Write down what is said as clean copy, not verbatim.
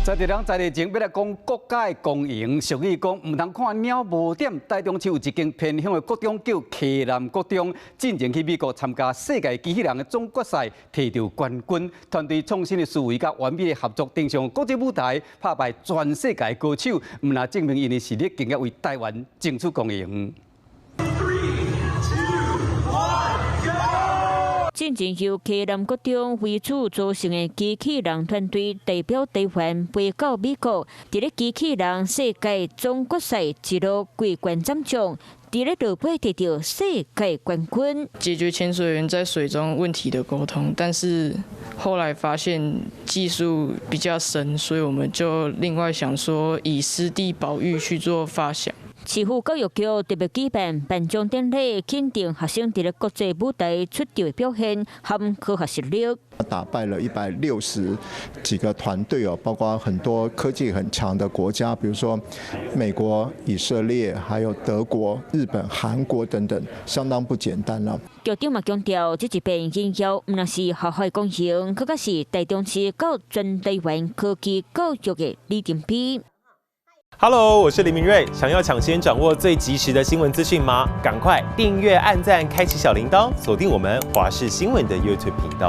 在佇人在日前，欲來講國家的光榮，俗語講毋通看貓無點。台中市有一間偏鄉的國中叫溪南國中，進前去美國參加世界機器人的總決賽，提著冠軍。團隊創新的思維佮完美的合作，登上國際舞台，拍敗全世界高手，毋但證明𪜶的實力，更加為台灣爭取光榮。 Three, two, one, go! 進前由溪南國中為主組成的機器人團隊代表台灣飛到美國，佇咧機器人世界總決賽一路過關斬將，佇咧落尾得著世界冠軍。解決潛水員在水中問題的溝通，但是後來發現技術比較深，所以我們就另外想說以濕地保育去做發想。市府教育局特別舉辦頒獎典禮，肯定學生佇咧國際舞台出眾的表現和科學實力。打敗了160幾個團隊哦，包括很多科技很強的國家，比如說美國、以色列，還有德國、日本、韓國等等，相當不簡單啦。局長嘛強調，這一遍營銷毋但是學校的光榮，閣較是台中市佮全台灣科技教育的里程碑。 Hello，我是林明瑞。想要搶先掌握最及時的新聞資訊嗎？趕快訂閱、按讚、開啟小鈴鐺，鎖定我們華視新聞的 YouTube 頻道。